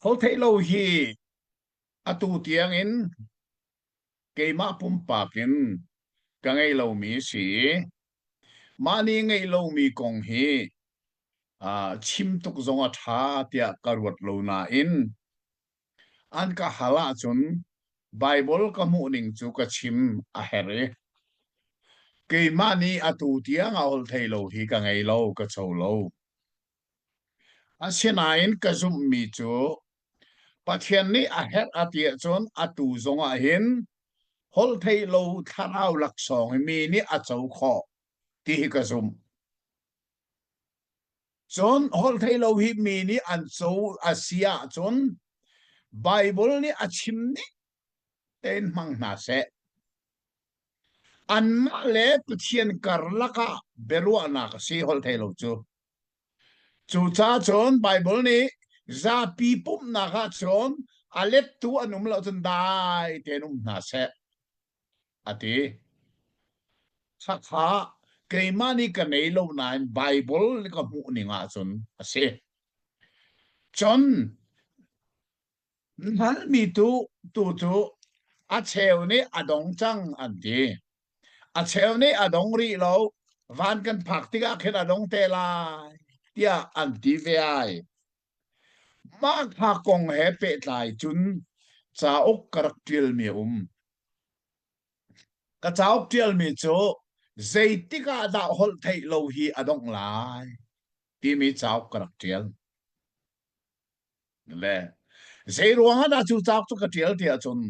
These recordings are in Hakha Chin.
Holhtheih lo hi atu tiangin keimah pumpak in ka ngei lomi a si i mah nih ngeih lomi kong hi chim tuk zong a ṭha tiah ka ruat lo nain an ka hal ahcun Baibal ka hmuhning cu ka chim a herh i keimah nih atu tiang a holhtheih lo hi ka ngei lo, ka co lo. Asinain ka zumhmi cu Pathian nih a herh a ti ahcun atu zongah hin holhtheih lo thlarau laksawng hi mi nih a co khawh ti hi ka zumh. Cun holhtheih lo hi mi nih an co a si ahcun Baibal nih a chim ning tein hmang hna seh. Anmah le Pathian karlak ah biaruahnak a si holhtheih lo cu. Cucaah cun Baibal nih zapi pumhnak ah cun a lettu an um lo cun dai tein um hna seh a ti. Khakha keimah nih ka nei lo nain Baibal ka hmuh ning ahcun a si. Cun Hngalhmi tu tu cu a cheu nih a dong cang an ti. A cheu nih a dong rih lo, van kan phak tikah khin a dong te lai tiah an ti ve ai. Mah kha kong he pehtlai cun cauk ka rak ṭialmi a um. Ka cauk ṭialmi cu zeitik ah dah holh theih lo hi a dongh lai timi cauk ka rak ṭial. Le zei ruangah dah cu cauk cu ka ṭial ti ahcun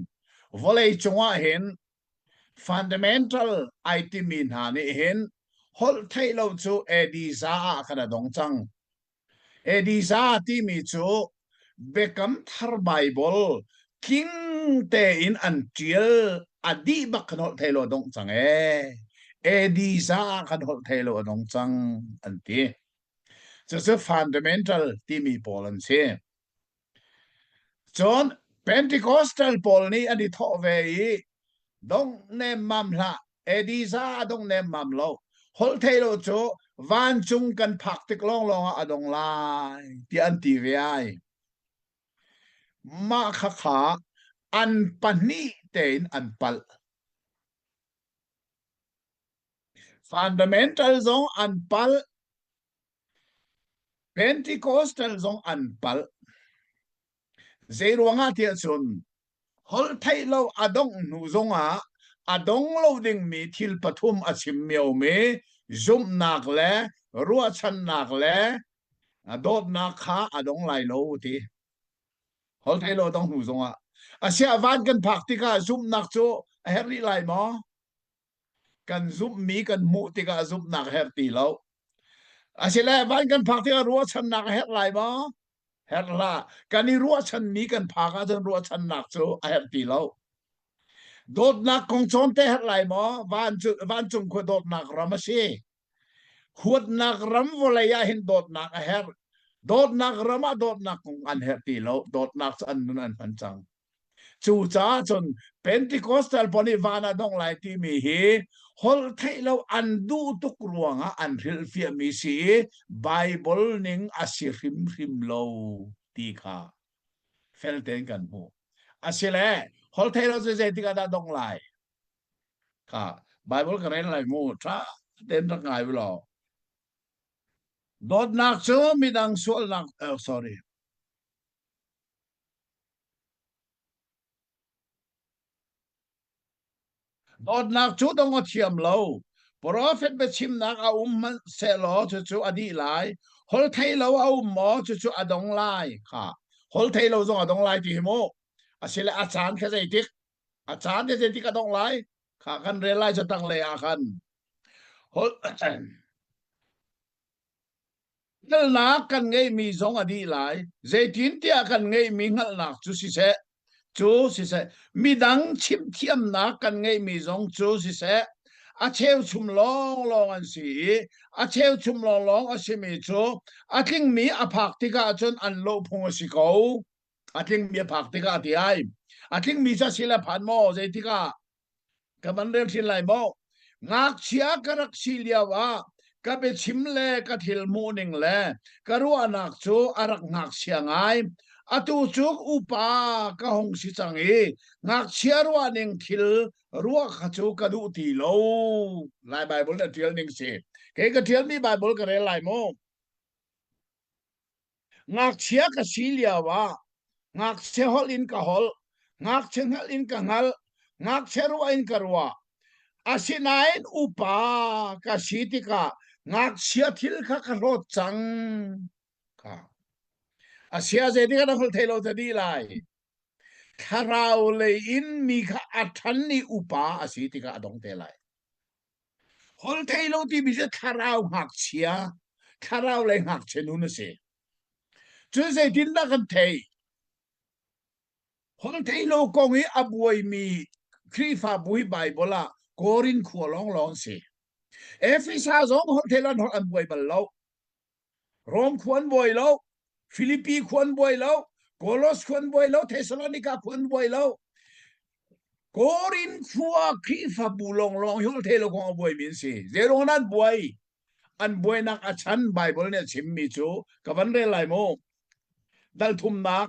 vawlei cungah hin fundamental ai timi hna nih hin holh theih lo cu AD za ah khan a dong cang. AD za timi cu Biakam Thar Baibal tling tein an ṭial a dih bak khan holh theih lo a dongh cang ee. AD za ah khan holh theih lo a dong cang an ti. Cucu fundamental timi pawl an si. Cun Pentecostal pawl nih an i thawh ve i dong nemmam hlah, Ediza a dong nemmam lo. Holh thei lo cu vancung kan phak tik lawnglawng ah a dong lai tiah an ti ve ai. Mah khakha an pahnih tein an palh. Fundamental zong an palh. Pentecostal zong an palh. Zei ruangah tiah cun holh theih lo a dongh hnu zongah a dong lo dingmi thil pathum a chimmi a um i zumhnak le ruahchannak le dawtnak kha a dong lai lo ti. Holh theih lo dong hnu zongah. Asiah van kan phak tikah zumhnak cu a herh rih lai maw? Kan zumhmi kan hmuh tikah zumhnak a herh ti lo. Asile van kan phak tikah ruahchannak a herh lai maw? Herh hlah. Kan i ruahchanmi kan phak ahcun ruahchannak cu a herh ti lo. Dawtnak kong cawn te herh lai maw? Vancung khua dawtnak ram a si. Huatnak ram vawlei ah hin dawtnak a herh. Dawtnak ram ah dawtnak kong an herh ti lo. Dawtnak cu an nun an hman cang. Cucaah cun Pentecostal pawl nih van ah dongh lai timi hi holh theih lo an duh tuk ruangah an hrilhfiahmi si i Bible ning a si hrimhrim lo ti kha fel tein kan hmuh. Asile holh theih lo cu zeitik ah dah dongh lai? Kha Bible ka rel lai mu ṭha tein rak ngai u law. Dawtnak cu midang sualnak oh, sorry. Dawtnak cu dong a thiam lo. Profet biachimnak a um hmanh sehlaw cucu a dih lai. Holhtheih lo a um maw cucu a dong lai. Kha holhtheih lo zong a dong lai ti hi mu. Asile a caan kha zeitik? A caan te zeitik a dong lai? Kha kan rel lai cu tanglei ah khan. Hol Hngalhnak kan ngeihmi zong a dih lai. Zeitintiah kan ngeihmi hngalhnak cu siseh, cu siseh, midang chimthiamnak kan ngeihmi zong cu siseh, a cheuchum lawnglawng an si i a cheuchum lawnglawng a simi cu a tlingmi a phak tikah cun an lawh phung a si ko. A tlingmi a phak tikah ti ai. A tlingmi cu a si le phan maw? Zeitikah? Ka van rel hrin lai maw? Ngakchia ka rak si lio ah ka biachim le ka thil hmuhning le ka ruahnak cu a rak ngakchia ngai. Atu cu upa ka hung si cang i ngakchia ruah ning thil ruah kha cu ka duh ti lo. Lai Baibal na ṭial ning si. Kei ka ṭialmi Baibal ka rel lai mu. Ngakchia ka si lio ah ngakchia holh in ka holh, ngakchia hngalh in ka hngalh, ngakchia ruah in ka ruah. Asinain upa ka si tikah ngakchia thil kha ka hlawt cang. Kha. Asia zeitik ah na holh thei lo ta dih lai. Thlarau lei in mi kha a ṭhan i upa a si tikah a dong te lai. Holh thei lo timi cu thlarau ngakchia, thlarau lei ngakchia nun a si. Cun zeitindah kan theih? Holh thei lo kong i a buaimi Khrihfabu hi Baibal ah Korin khua lawnglawng si. Efesa zong holh thei lo an holh an buai bal lo. Rom khua an buai lo, Filipi khua an buai lo, Kolos khua an buai lo, Thessalonika khua an buai lo. Korin khua Khrihfabu lawnglawng hi holh thei lo kong a buaimi an si. Zeiruang an buai? An buainak a chan Baibal nih a chimmi cu ka van rel lai mu. Dal thumnak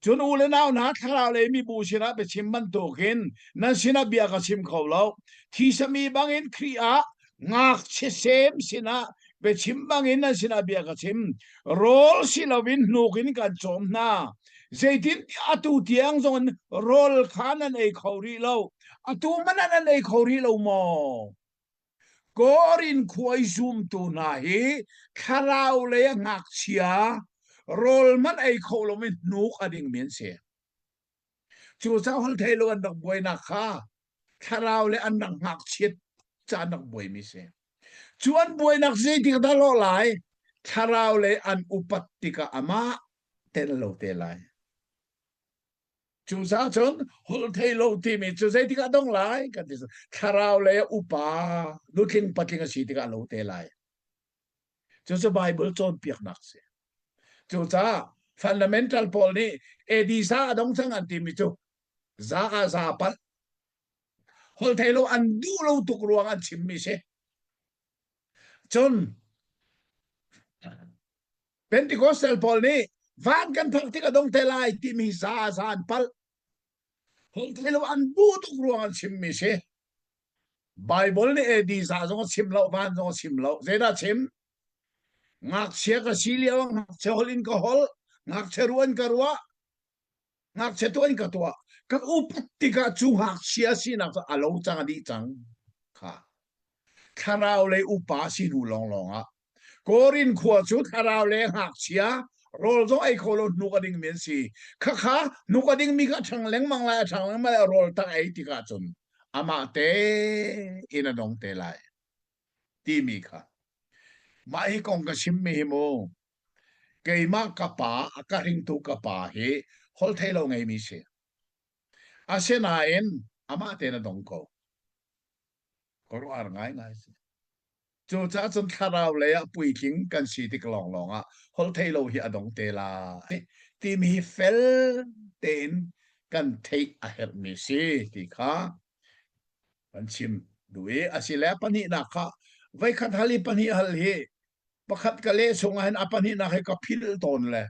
Cun u le nau hna thlarau lei mibu sinah biachim bantukin nan sinah bia ka chim kho lo. Thisami bangin Khrih ah ngakchia sem sinah biachim bangin nan sinah bia ka chim. Rawl si loin hnuk in kan cawm hna. Zeitin atu tiang zongin rawl kha nan ei kho rih lo. Atu man ah nan ei kho rih lo maw? Korin khua i zumtu hna hi thlarau lei a ngakchia rawl hmanh ei kho lomi hnuk a dingmi an si. Cucaah holh thei lo an rak buainak kha thlarau le an rak ngakchiat ca an rak buaimi si. Cu an buainak zeitik dah lawh lai? Thlarau lei an upat tikah amah tel lo te lai. Cucaah cun holh thei lo timi cu zeitik ah dong lai kan ti thlarau lei upa nutling patling a si tikah lo te lai. Cucu Bible cawnpiaknak si. Cucaah fundamental pawl nih AD za a dong cang an timi cu za ah za palh. Holh thei lo an duh lo tuk ruang an chimmi si. Cun Pentecostal pawl nih van kan phak tik a dong te lai timi za za an palh. Holh thei lo an duh tuk ruang an chimmi si. Bible nih AD za zong a chim lo, van zong a chim lo. Zeidah chim? Ngakchia ka si lio ah ngakchia holh in ka holh, ngakchia ruah in ka ruah, ngakchia tuah in ka tuah. Ka upat tikah cu ngakchia sinak cu a lo cang a dih cang. Kha. Thlarau lei upa si hnu lawnglawng ah Korin khua cu thlarau le ngakchia rawl zong ei kho lo hnuk a dingmi an si. Khakha hnuk a dingmi kha a ṭhang lengmang lai, a ṭhang lengmang lai, rawl tak ei tikah cun amah te in a dong te lai timi kha. Mah hi kong ka chimmi hi mu keimah ka pa a ka hringtu ka pa hi holhtheihlo ngeimi si. Asinain amah tein a dong ko. Khuaruahhar ngaingai si. Cucaah cun thlarau lei ah puitling kan si tik lawnglawng ah holhtheihlo hi a dong te lai timi hi fel tein kan theih a herhmi si ti kha kan chim duh i asile pahnihnak kha voikhat hal i pahnih hal hi pakhat ka leh chung ah hin a pahnihnak hi ka philh tawn le.